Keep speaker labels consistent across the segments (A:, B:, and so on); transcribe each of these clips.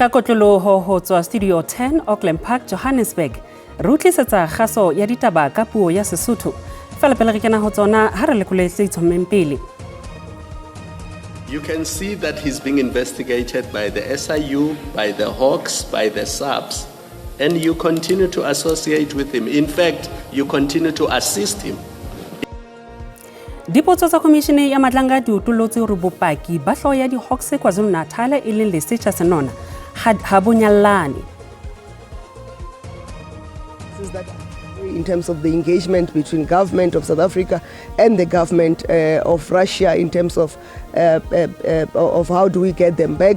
A: Ka kotloloho ho tswa Studio 10 Auckland Park, Johannesburg, re utlisetsa kgaso ya ditaba ka puo ya Sesotho. Fela pele re kena ho tsona ha re lekole tse itlhommeng pele.
B: You can see that he's being investigated by the SIU, by the Hawks, by the SAPS, and you continue to associate with him. In fact, you continue to assist him.
A: Dipotso tsa Khomishene ya Madlanga di utollotse hore bopaki ba hlooho ya di-Hawks KwaZulu-Natal e leng Lesetja Senona ha bo nyallane.
C: In terms of the engagement between government of South Africa and the government of Russia in terms of how do we get them back.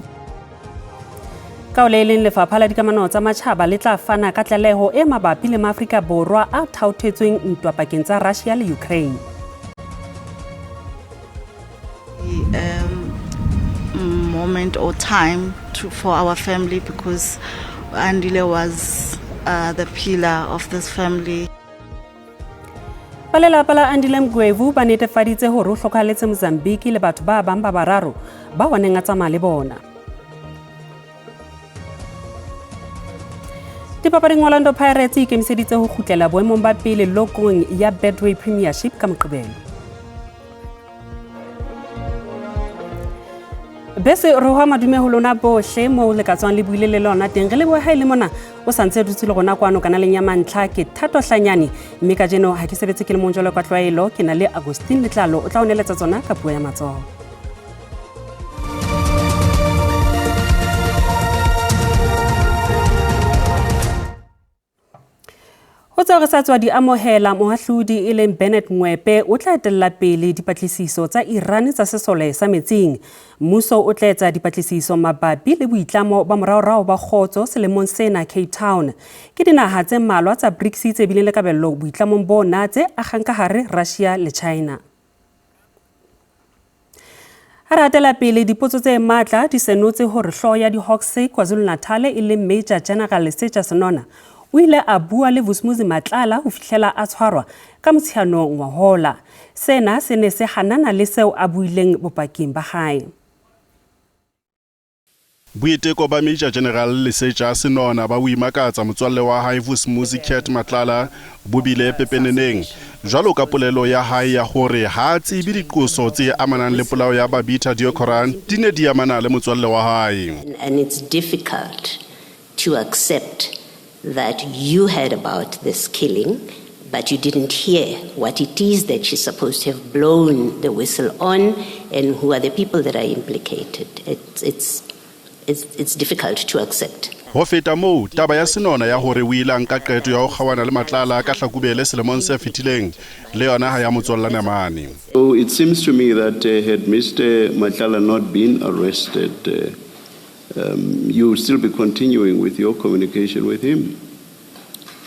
A: Ka ho le leng, lefapha la dikamano tsa matjhaba le tla fana ka tlaleho e mabapi le Maafrika Borwa a thaothetsweng ntwa pakeng tsa Russia le Ukraine.
D: Moment or time for our family, because Andile was the pillar of this family.
A: Ba lelapa la Andile Mgwevu ba netefaditse hore o hlokahalletse Mozambique le batho ba bang ba bararo ba neng a tsamaya le bona. Dipapading, Orlando Pirates e ikemiseditse ho kgutlela boemong ba pele lokong ya Betway Premiership ka Moqebelo. Bese roha madume ho lona bohle moo le ka tswang le buile le lona teng. Re leboha ha e le mona o sa ntse dutse le rona kwano kanaleng ya Mantlha. Ke Thato Hlanyane, mme kajeno ha ke sebetse ke le mong jwalo ka tlwaelo, ke na le Agustin Letlalo, o tla o neletsa tsona ka puo ya matsoho. Ho tseo re sa tswa di amohela, moahlodi e leng Bennett Ngwepe o tla etella pele dipatlisiso tsa Iran tsa sesole sa metsing. Mmuso o tla etsa dipatlisiso mabapi le boitlamo ba moraorao ba kgotso selemong sena Cape Town. Ke dinaha tse mmalwa tsa BRICS tse bileng le kabello boitlamong bona tse akgang ka hare Russia le China. Ha re hatela pele, dipotso tse matla di senotse hore hlooho ya di-Hawks KwaZulu-Natal e leng Major General Lesetja Senona o ile a bua le Vusimuzi Matlala ho fihlela a tshwarwa ka Motsheanong ngwahola. Sena se ne se hanana le seo a buileng bopaking ba hae.
E: Boiteko ba Major General Lesetja Senona ba ho imakatsa motswalle wa hae Vusimuzi Cat Matlala bo bile pepeneneng, jwalo ka polelo ya hae ya hore ha a tsebe diqoso tse amanang le polao ya Babita Deokaran di ne di amana le motswalle wa hae.
F: And it's difficult to accept that you heard about this killing, but you didn't hear what it is that she's supposed to have blown the whistle on and who are the people that are implicated. It's difficult to accept.
E: Ho feta moo, taba ya Senona ya hore o ile a nka qeto ya ho kgaohana le Matlala ka Hlakubele selemong se fetileng le yona ha ya motswalla namane.
B: So it seems to me that had Mr. Matlala not been arrested, you would still be continuing with your communication with him,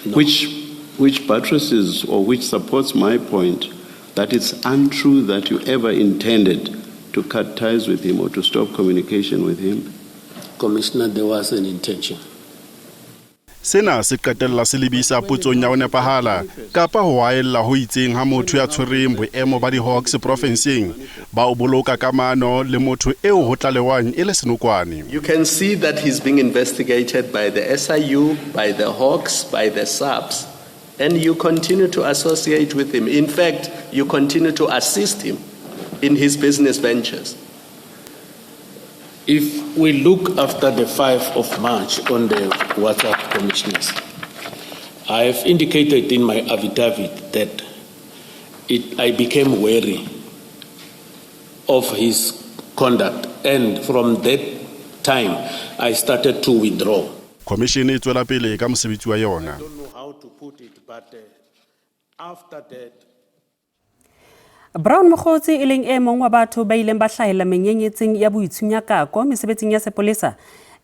G: No.
B: which buttresses or which supports my point that it's untrue that you ever intended to cut ties with him or to stop communication with him.
G: Commissioner, there was an intention.
E: Sena se qetella se lebisa potsong ya ho nepahala kapa ho haella ho itseng ha motho ya tshwereng boemo ba di-Hawks profenseng ba o boloka kamano le motho eo ho tlalehwang e le senokwane.
B: You can see that he's being investigated by the SIU, by the Hawks, by the SAPS, and you continue to associate with him. In fact, you continue to assist him in his business ventures.
G: If we look after the 5 of March on the WhatsApp, commissioners, I have indicated in my affidavit that I became wary of his conduct, and from that time I started to withdraw.
E: Commission e tswela pele ka mosebetsi wa yona.
G: I don't know how to put it, but after that,
A: Brown Mogotsi e leng e mong wa batho ba ileng ba hlahella menyenyetseng ya boitshunyakako mesebetsing ya sepolesa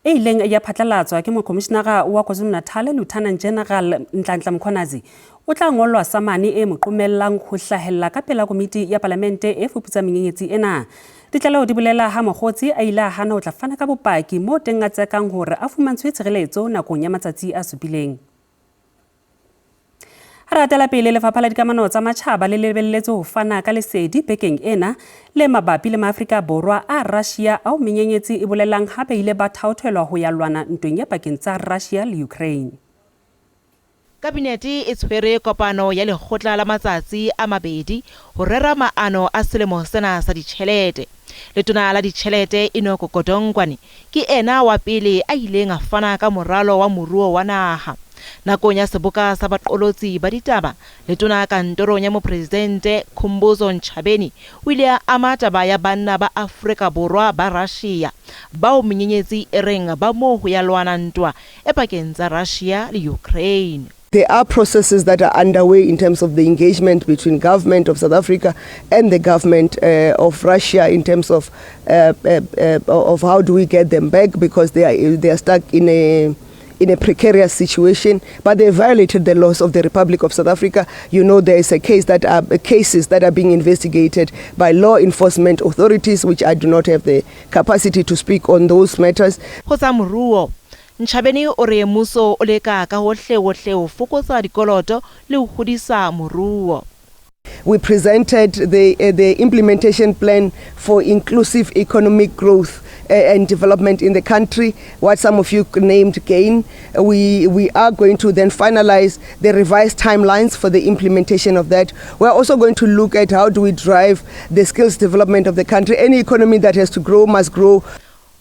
A: e ileng ya phatlalatswa ke mokomishinara wa KwaZulu-Natal Lieutenant General Nhlanhla Mkhwanazi o tla ngolwa samane e mo qomellang ho hlahella ka pela komiti ya palamente e fuputsang menyenyetsi ena. Ditlaleho di bolela ha Mogotsi a ile a hana ho tla fana ka bopaki moo teng a tsekang hore a fumantshwe tshireletso nakong ya matsatsi a supileng. Ha Ha re hatela pele, Lefapha la Dikamano tsa Matjhaba le lebelletse ho fana ka lesedi bekeng ena le mabapi le Maafrika Borwa a Russia ao menyenyetsi e bolelang ha ba ile ba thaothelwa ho ya lwana ntweng e pakeng tsa Russia le Ukraine.
H: Kabinete e tshwere kopano ya lekgotla la matsatsi a mabedi ho rera maano a selemo sena sa ditjhelete. Letona la Ditjhelete Enoch Godongwana ke ena wa pele a ileng a fana ka moralo wa moruo wa naha. Nakong ya seboka sa baqolotsi ba ditaba, letona kantorong ya Mopresidente Khumbudzo Ntshavheni o ile a ama taba ya banna ba Afrika Borwa ba Russia bao menyenyetsi e reng ba moo ho ya lwana ntwa e pakeng tsa Russia le Ukraine.
C: There are processes that are underway in terms of the engagement between government of South Africa and the government of Russia in terms of how do we get them back, because they are stuck in a precarious situation, but they violated the laws of the Republic of South Africa. There is a case that are cases that are being investigated by law enforcement authorities, which I do not have the capacity to speak on those matters.
H: Ho tsa moruo, Ntshavheni o re mmuso o leka ka hohle-hohle ho fokotsa dikoloto le ho hodisa moruo.
C: We presented the implementation plan for inclusive economic growth and development in the country, what some of you named GAIN. We are going to then finalize the revised timelines for the implementation of that. We're also going to look at how do we drive the skills development of the country. Any economy that has to grow must grow.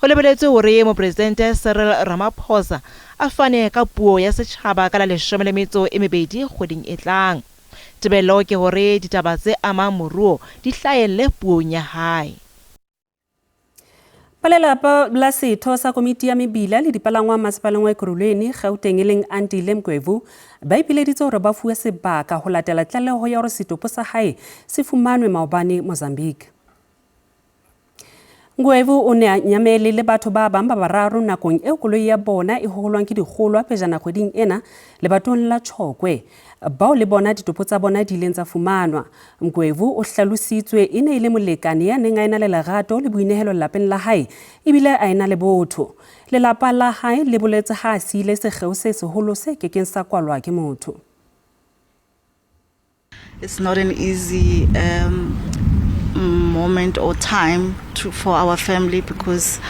H: Ho lebeletswe hore Mopresidente Cyril Ramaphosa a fane ka puo ya setjhaba ka la 12 kgweding e tlang. Tebello ke hore ditaba tse amang moruo di hlahelle puong ya hae.
A: Ba lelapa la setho sa komiti ya mebila le dipalangwang masepaleng wa Ekurhuleni Gauteng e leng Andile Mngwevu ba ipileditse hore ba fuwe sebaka ho latela tlaleho ya hore setopo sa hae se fumanwe maobane Mozambique. Ngwevu o ne a nyamele le batho ba bang ba bararo nakong eo koloi ya bona e hoholwang ke dikgolwa pejana kgweding ena lebatong la Chokwe. Bao le bona ditopo tsa bona di ileng tsa fumanwa. Mngwevu o hlalositswe e ne e le molekane ya neng a ena le lerato le boinehelo lelapeng la hae ebile a ena le botho. Lelapa la hae le boletse ha a siile sekgeo se seholo se kekeng sa kwalwa ke motho.
D: It's not an easy moment or time for our family, because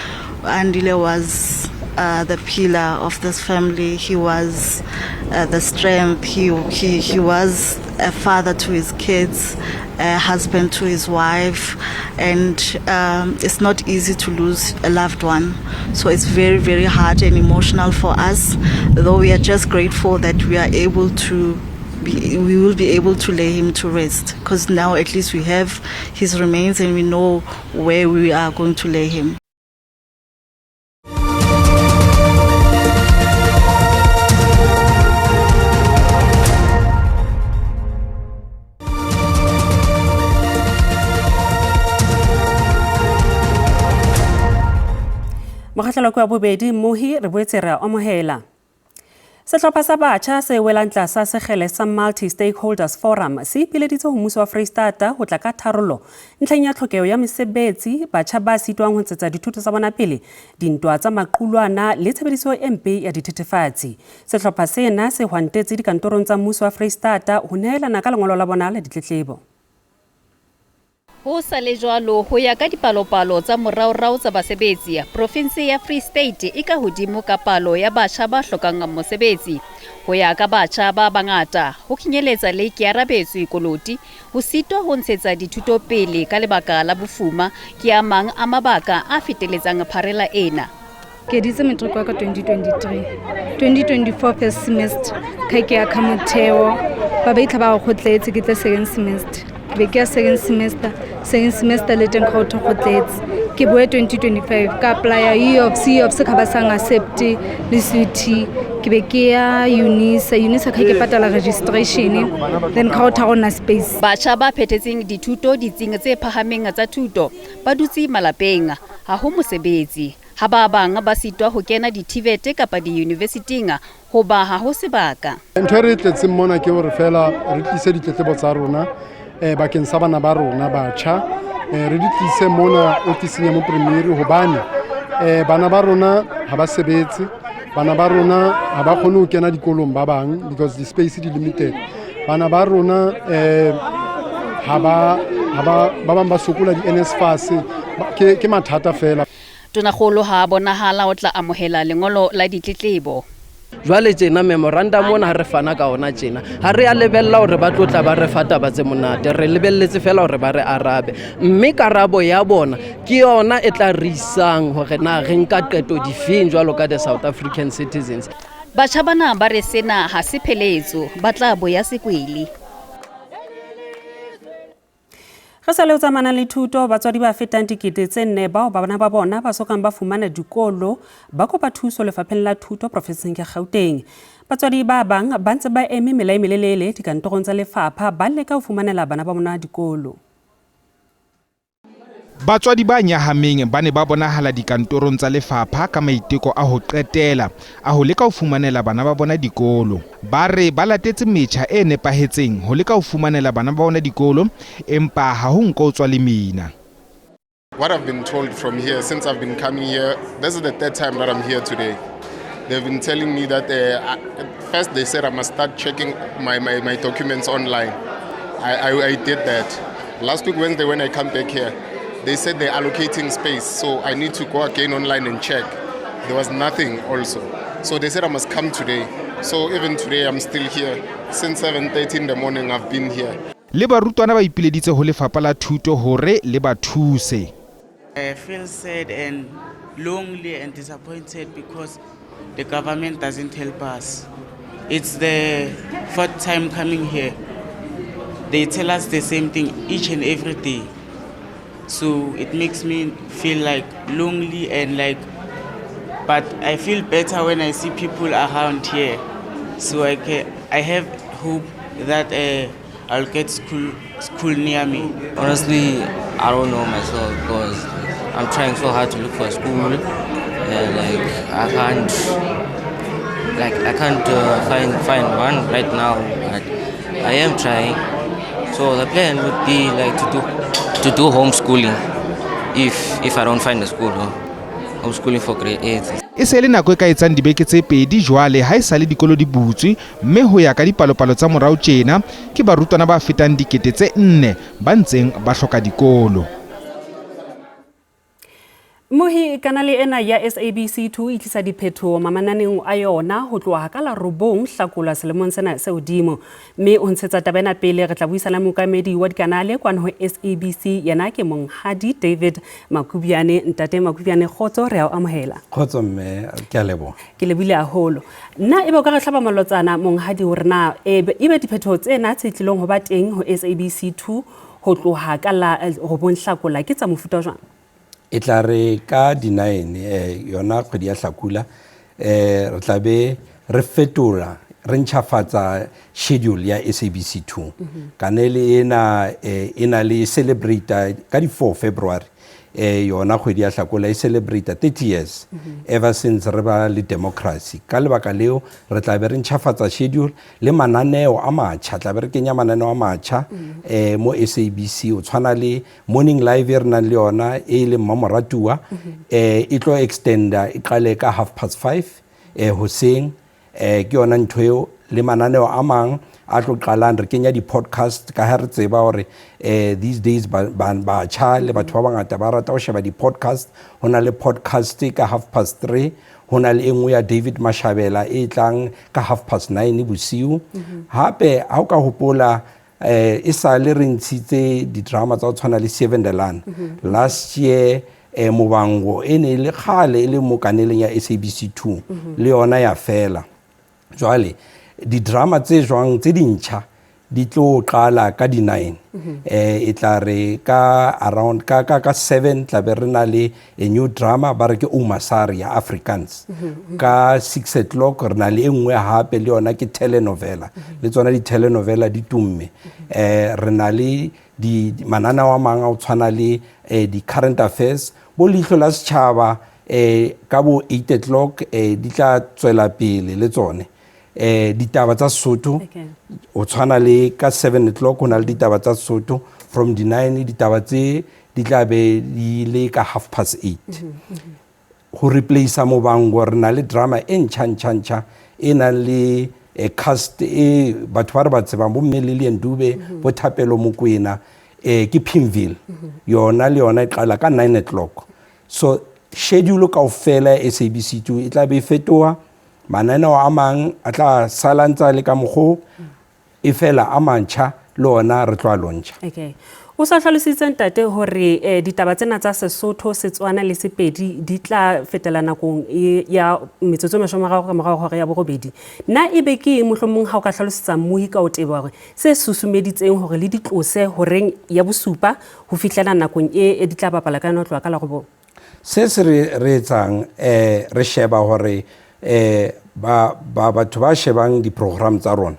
D: Andile was the pillar of this family. He was the strength. He was a father to his kids, a husband to his wife, and it's not easy to lose a loved one. So it's very, very hard and emotional for us, though we are just grateful that we are able to be, we will be able to lay him to rest, because now at least we have his remains and we know where we are going to lay him.
A: Mokgahlelo ke wa bobedi Mohi re boetse re a amohela. Sehlopha sa batjha se welang tlasa sekgele sa Multi-Stakeholders Forum se ipileditse ho mmuso wa Freistata ho tla ka tharollo ntlheng ya tlhokeho ya mesebetsi, batjha ba sitwang ho ntshetsa dithuto tsa bona pele, dintwa tsa maqulwana le tshebediso e mpe ya dithethefatsi. Sehlopha sena se hwantetse dikantorong tsa mmuso wa Freistata ho nehelana ka lengolo la bona la ditletlebo.
I: Ho sa le jwalo, ho ya ka dipalopalo tsa moraorao tsa basebetsi, provinsi ya Free State e ka hodimo ka palo ya batjha ba hlokang mosebetsi. Ho ya ka batjha ba bangata, ho kenyeletsa le Kearabetswe Koloti, ho sitwa ho ntshetsa dithuto pele ka lebaka la bofuma ke a mang a mabaka a feteletsang pharela ena.
J: Ke editse matric wa ka 2023. 2024 first semester, ka ke ya ka motheo, ba ba itlha ba go kgotletse ke tle second semester. Ke be ke ya second semester, second semester le teng ga o thwe kgotletse. Ke boe 2025, ka apply-a EOPS, EOPS ka ba sa accept-e le CUT. Ke be ke ya UNISA, UNISA ka ke patala registration, then ka go tha go nna space.
I: Batjha ba phethetseng dithuto ditsing tse phahameng tsa thuto ba dutse malapeng, ha ho mosebetsi. Ha ba bang ba sitwa ho kena di-TVET kapa di-university-ing hoba ha ho sebaka.
K: Ntho e re tletseng mona ke hore fela re tlise ditletlebo tsa rona bakeng sa bana ba rona batjha, re di tlise mona ofising ya mopremieri hobane bana ba rona ha ba sebetse, bana ba rona ha ba kgone ho kena dikolong ba bang because di-space di limited. Bana ba rona ha ba ba bang ba sokola di-NSFAS, ke mathata fela.
I: Tonakgolo ha a bonahala o tla amohela lengolo la ditletlebo.
L: Jwale tjena memorandum ona ha re fana ka ona tjena, ha re a lebella hore ba tlo tla ba re fa taba tse monate, re lebelletse fela hore ba re arabe, mme karabo ya bona ke yona e tla re isang hore na re nka qeto difeng jwalo ka the South African citizens.
I: Batjha bana ba re sena ha se pheletso, ba tla boya sekwele.
A: Re sa le ho tsamana le thuto, batswadi ba fetang 4,000 bao bana ba bona ba sokang ba fumana dikolo ba kopa thuso lefapheng la thuto profenseng ya Gauteng. Batswadi ba bang ba ntse ba eme mela e melelele dikantorong tsa lefapha ba leka ho fumanela bana ba bona dikolo.
M: Batswadi ba nyahameng ba ne ba bonahala dikantorong tsa lefapha ka maiteko a ho qetela a ho leka ho fumanela bana ba bona dikolo. Ba re ba latetse metjha e nepahetseng ho leka ho fumanela bana ba bona dikolo, empa ha ho nko tswa lemina.
N: What I've been told from here since I've been coming here, this is the third time that I'm here today. They've been telling me that first they said I must start checking my documents online. I did that. Last week Wednesday when I come back here, they said they're allocating space, so I need to go again online and check. There was nothing also. So they said I must come today. So even today I'm still here. Since 7:30 in the morning I've been here.
M: Le barutwana ba ipileditse ho lefapha la thuto hore le ba thuse.
O: I feel sad and lonely and disappointed because the government doesn't help us. It's the fourth time coming here. They tell us the same thing each and every day. So it makes me feel like lonely and like, but I feel better when I see people around here. So I have hope that I'll get school near me.
P: Honestly, I don't know myself because I'm trying so hard to look for a school, and like I can't find one right now. But I am trying. So the plan would be like to do homeschooling if I don't find a school, homeschooling for grade 8.
M: E se le nako e ka etsang dibeke tse pedi jwale ha e sale dikolo di butswe, mme ho ya ka dipalopalo tsa morao tjena ke barutwana ba fetang 4,000 ba ntseng ba hloka dikolo.
A: Mohi kanale ena ya SABC 2 e tlisa diphethoho mamananeng a yona ho tloha ka la 9 Hlakola selemong sena se hodimo. Mme o ntshetsa taba ena pele re tla buisana le mookamedi wa dikanale kwano ho SABC, yena ke Monghadi David Makubyane. Ntate Makubyane, kgotso, re a o amohela.
Q: Kgotso mme, ke a leboha.
A: Ke lebile haholo. Nna ebe o ka re hlaba malotsana Monghadi hore na ebe diphethoho tsena tse tlilong ho ba teng ho SABC 2 ho tloha ka la 9 Hlakola ke tsa mofuta jwang?
Q: E tla re ka di-9 yona kgwedi ya Hlakula re tla be re fetola re ntjhafatsa schedule ya SABC 2. Kanele ena e na le celebrate ka di-4 February yona kgwedi ya Hlakola e celebrate 30 years ever since re ba le democracy. Ka lebaka leo re tla be re ntjhafatsa schedule le mananeo a matjha, tla be re kenya mananeo a matjha mo SABC o tshwana le Morning Live e re nang le yona e leng Mmamoratuwa, e tlo extenda e qale ka 5:30 hoseng. Ke yona ntho eo le mananeo a mang a tlo qalang re kenya di-podcast ka ha re tseba hore these days batjha le batho ba bangata ba rata ho sheba di-podcast. Ho na le podcast ka 3:30, ho na le e nngwe ya David Mashabela e tlang ka 9:30 bosiu. Hape ha o ka hopola e sale re ntshitse di-drama tsa ho tshwana le Seven the Land last year, Mobango e ne le kgale e le mo kaneleng ya SABC 2 le yona ya fela. Jwale di-drama tse jwang tse dintjha di tlo qala ka di-9, e tla re ka around ka 7 tla be re na le a new drama ba re ke Omasari ya Afrikaans. Ka 6 o'clock re na le e nngwe hape le yona ke telenovela, le tsona di-telenovela di tumme. Re na le di mananeo a mang a ho tshwana le di-current affairs bo Leihlo la Setjhaba ka bo 8 o'clock di tla tswela pele le tsone. Ditaba tsa Sesotho o tshwana le ka 7 o'clock ho na le ditaba tsa Sesotho from di 9, ditaba tse di tla be di le ka 8:30. Ho replace Mobango re na le drama e ntjha ntjha ntjha e nang le Cast e batho ba re ba tsebang bo mme Lillian Dube, bo Thapelo Mokoena, ke Pimville. Yona le yona e qala ka 9 o'clock. So schedule kaofela ya SABC 2 e tla be e fetoha, mananeo a mang a tla sala ntsa le ka mokgo, e fela a mantjha le ona re tlo a launcha.
A: Okay. O sa hlalositse ntate hore ditaba tsena tsa Sesotho, Setswana le Sepedi di tla fetela nakong ya metsotso e 30 ka morao hora ya borobedi. Na ebe ke eng mohlomong ha o ka hlalosetsa mmuhi ka ho teba hore se susumeditseng hore le di tlose horeng ya bosupa ho fihlela nakong e di tla bapala ka yona ho tloha ka la robong?
Q: Se se re etsang, re sheba hore batho ba shebang di-program tsa rona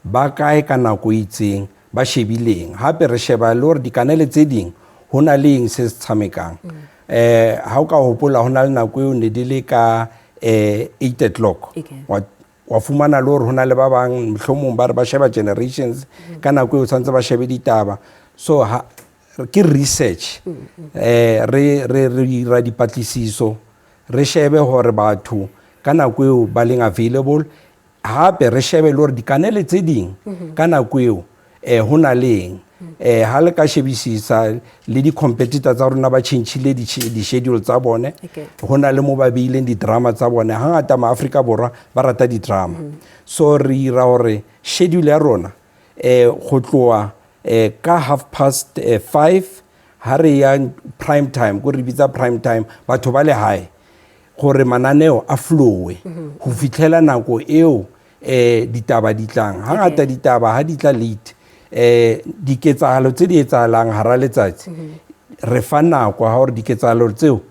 Q: ba kae ka nako e itseng, ba shebileng. Hape re sheba le hore dikanele tse ding ho na le eng se se tshamekang. Ha o ka hopola ho na le nako eo ne di le ka 8 o'clock. Wa fumana le hore ho na le ba bang mohlomong ba re ba sheba Generations, ka nako eo tshwanetse ba shebe ditaba. So ha ke research, re dira dipatlisiso, re shebe hore batho ka nako eo ba leng available, hape re shebe le hore dikanele tse ding ka nako eo ho na le eng. Ha le ka shebisisa le di-competitor tsa rona ba tjhentjhile di-schedule tsa bone. Ho na le mo ba beileng di-drama tsa bone. Hangata ma-Afrika Borwa ba rata di-drama. So re ira hore schedule ya rona go tloha ka half past 5 ha re ya prime time, ko re bitsa prime time, batho ba le hae gore mananeo a flowe ho fitlhela nako eo ditaba di tlang. Hangata ditaba ha di tla late, diketsahalo tse di etsahalang hara letsatsi, re fa nako ha hore diketsahalo tseo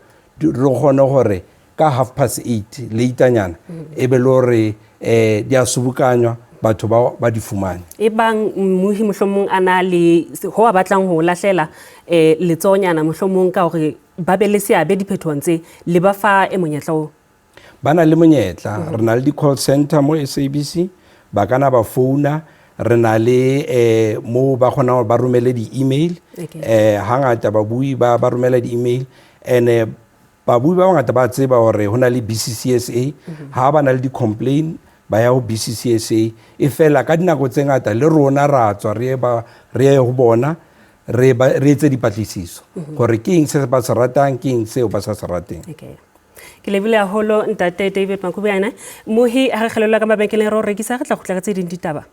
Q: re kgone hore ka half past eight laternyana e be le hore di a sobokanywa, batho ba di fumane.
A: E bang mmuhi mohlomong a na le ho a batlang ho lahlela letsohonyana mohlomong ka hore ba be le seabe diphetohong tse, le ba fa e monyetla o?
Q: Ba na le monyetla. Re na le di-call center mo SABC, ba ka na ba founa, re na le mo ba kgonang hore ba romele di-email. Hangata babui ba romela di-email, and babui ba bangata ba tseba hore ho na le BCCSA, ha ba na le di-complaint ba ya ho BCCSA. E fela ka dinako tse ngata le rona ra tswa re ye ho bona, re etse dipatlisiso hore ke eng se ba se ratang, ke eng seo ba sa se rateng.
A: Okay. Ke lebile haholo ntate David Makubyane. Mohi ha re kgelelwa ka mabenkeleng re o rekisa, re tla kgutla ka tse ding ditaba.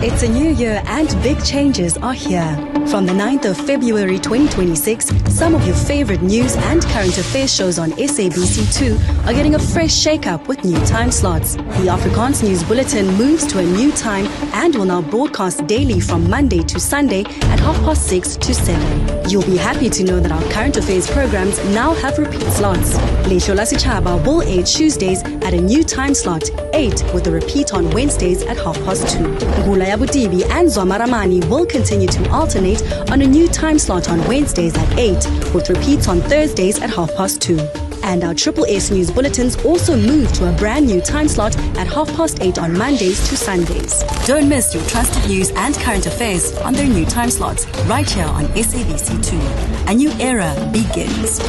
R: It's a new year and big changes are here. From the 9th of February 2026, some of your favorite news and current affairs shows on SABC2 are getting a fresh shake-up with new time slots. The Afrikaans News Bulletin moves to a new time and will now broadcast daily from Monday to Sunday at 6:30 to 7. You'll be happy to know that our current affairs programs now have repeat slots. Leihlo la Setjhaba will air Tuesdays at a new time slot, 8, with a repeat on Wednesdays at 2:30. Ngula ya Botsebi and Zwamaramani will continue to alternate on a new time slot on Wednesdays at 8, with repeats on Thursdays at 2:30. And our Triple S News Bulletins also move to a brand new time slot at 8:30 on Mondays to Sundays. Don't miss your trusted news and current affairs on their new time slots right here on SABC2. A new era begins.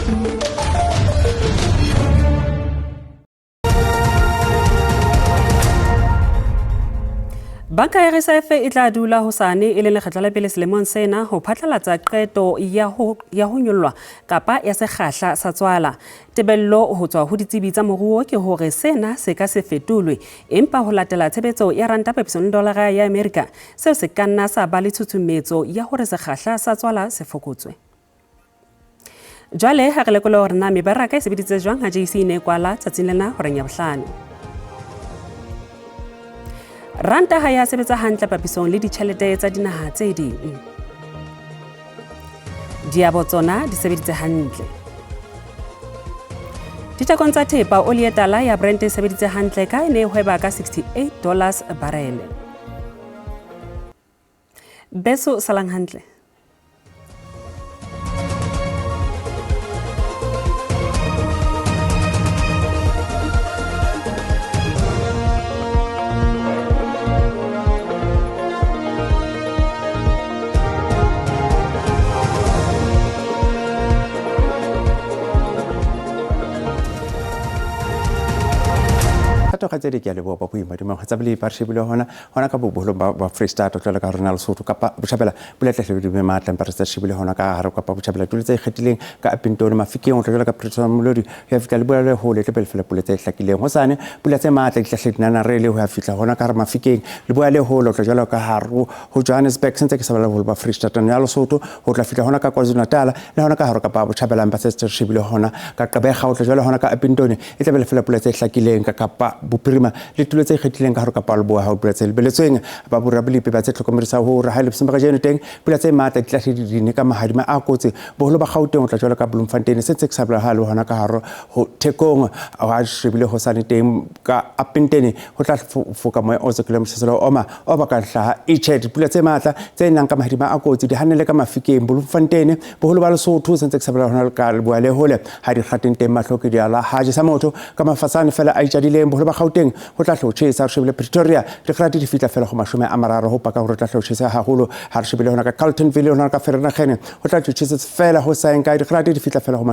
A: Banka ya Reserve e tla dula hosane e le lekgetlo la pele selemong sena ho phatlalatsa qeto ya ho nyollwa kapa ya sekgahla sa tswala. Tebello ho tswa ho ditsebi tsa moruo ke hore sena se ka se fetolwe, empa ho latela tshebetso ya ranta papisong le dolara ya Amerika, seo se ka nna sa ba le tshusumetso ya hore sekgahla sa tswala se fokotswe. Jwale ha re lekole hore na mebaraka e sebeditse jwang ha JSE e ne e kwala tsatsing lena horeng ya bohlano. Ranta ha ya sebetsa hantle papisong le ditjhelete tsa dinaha tse ding. Diabo tsona di sebeditse hantle. Dithekong tsa thepa, oli e tala ya Brent e sebeditse hantle ka e ne e hweba ka $68 barele. Beso salang hantle.
S: Lerato kgaitsedi, ke a leboha ba boima dumang tsa bole ba re shebile hona hona ka boholong ba Free State o tlwela ka rona Lesotho Kapa Botjhabela pula tla hle di matla empa re tsa shebile hona ka hare Kapa Botjhabela tulo tse ikgethileng ka Upington Mafikeng o tla jwala ka Pretoria Molodi ho ya fihla Leboya le hole tle pele fela pula tse hlakileng hosane pula tse matla di tla hle dinana re le ho ya fihla hona ka hare Mafikeng Leboya le hole o tla jwala ka hare ho Johannesburg sentse ke sa bala boholo ba Free State ya Lesotho ho tla fihla hona ka KwaZulu-Natal le hona ka hare Kapa Botjhabela empa se se shebile hona ka Gqeberha o tla jwala hona ka Upington e tla be le fela pula tse hlakileng ka Kapa Bophirima le tulo tse ikgethileng ka hare Kapa Leboya ha o pula tse lebeletsweng ba borabilipi ba tse tlhokomedisa hore ha e le bosiung ba kajeno teng pula tse matla di tla hle di ne ka mahadima a kotsi boholo ba Gauteng o tla jwalo ka Bloemfontein se ntse ke sa bolela ha le hona ka hare ho Thekong ha shebile hosane teng ka Upington ho tla foka moya o tsekileng motjheselo o oma o bakang hlaha itjhe dipula tse matla tse nang ka mahadima a kotsi di hanele ka Mafikeng Bloemfontein boholo ba Lesotho se ntse ke sa bolela hona ka Leboya le hole ha di kgateng teng mahlo ke diala ha jesa motho ka mafatsane fela a itjadileng boholo ba Gauteng ho tla hle ho tjhesa re shebile Pretoria dikgati di fihla fela go 30 ho paka hore tla hle ho tjhesa haholo ha re shebile hona ka Carltonville hona ka Vereeniging ho tla tjhesa fela ho saeng kae dikgati di fihla fela go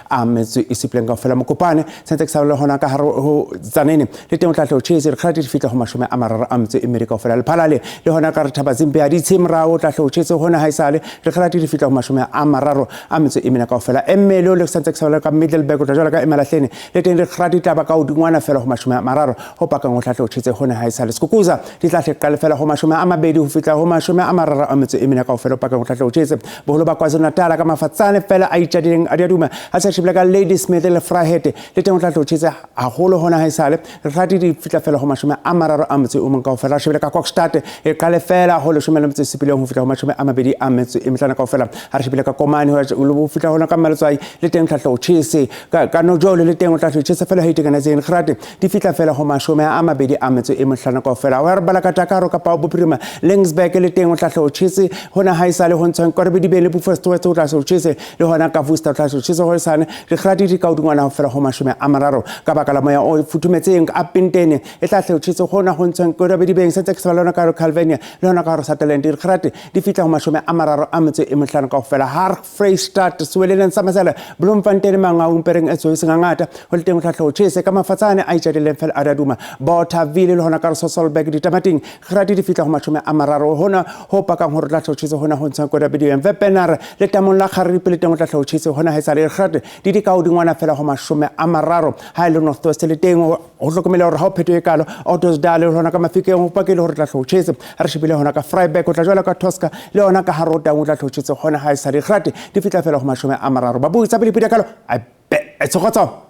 S: 27 kaofela Mokopane se ntse ke sa bolela hona ka hare ho Tzaneen le teng o tla hle ho tjhese dikgati di fihla go 32 kaofela Lephalale le hona ka re Thabazimbi ha di tshe morao o tla hle ho tjhese hona ha esale dikgati di fihla go 34 kaofela Emmelo le santse ke sa bolela ka Middelburg o tla jwala ka Emalahleni le teng dikgati tla ba ka hodingwana fela go 30 ho pakang o tla hle ho tjhese hona ha esale Skukuza di tla hle qale fela go 20 ho fihla go 34 kaofela ho pakang o tla hle ho tjhese boholo ba KwaZulu-Natal ka mafatsane fela a itjadileng a diaduma ha se shebile ka Ladysmith le Vryheid le teng o tla hle ho tjhese haholo hona ha esale dikgati di fihla fela go 31 kaofela re shebile ka Kokstad e qale fela go 17 ho fihla go 25 kaofela ha re shebile ka Komani ho fihla hona ka Maletswai le teng tla hle ho tjhese ka Nojolo le teng o tla hle ho tjhese fela ho itekanetseng dikgati di fihla fela go 25 kaofela wa re bala ka Dakar kapa Bophirima Laingsburg le teng o tla hle ho tjhese hona ha esale ho ntshwang Korebedibeng le Bufferstowest o tla hle ho tjhese le hona ka Worcester o tla hle ho tjhese hosane dikgati di ka hodingwana ho fela go 30 ka baka la moya o futhumetseng Upington e tla hle ho tjhese hona ho ntshwang Korebedibeng sentse ke sa bala ka Calvinia le hona ka Sutherland dikgati di fihla go 35 kaofela ha Vrystaat Sweleleng sa Masela Bloemfontein Mangaung Pereng e tswe sengangata ho le teng o tla hle ho tjhese ka mafatsane a itjadileng fela a daduma Bothaville le hona ka Sasolburg ditamating dikgati di fihla go 30 hona ho pakang hore tla hle ho tjhese hona ho ntshwang Korebedibeng Wepener le tamong la Kgaripe le teng o tla hle ho tjhese hona ha esale dikgati di di ka hodingwana fela go 30 ha e le North West le teng ho hlokomela hore ha o phetho e kalo Ottosdal le hona ka Mafikeng ho pakile hore tla hle ho tjhese ha re shebile hona ka Vryburg o tla jwala ka Tosca le hona ka Harota o tla hle ho tjhese hona ha esale dikgati di fihla fela go 30 babui tsa pele pida kalo a be tsogotso.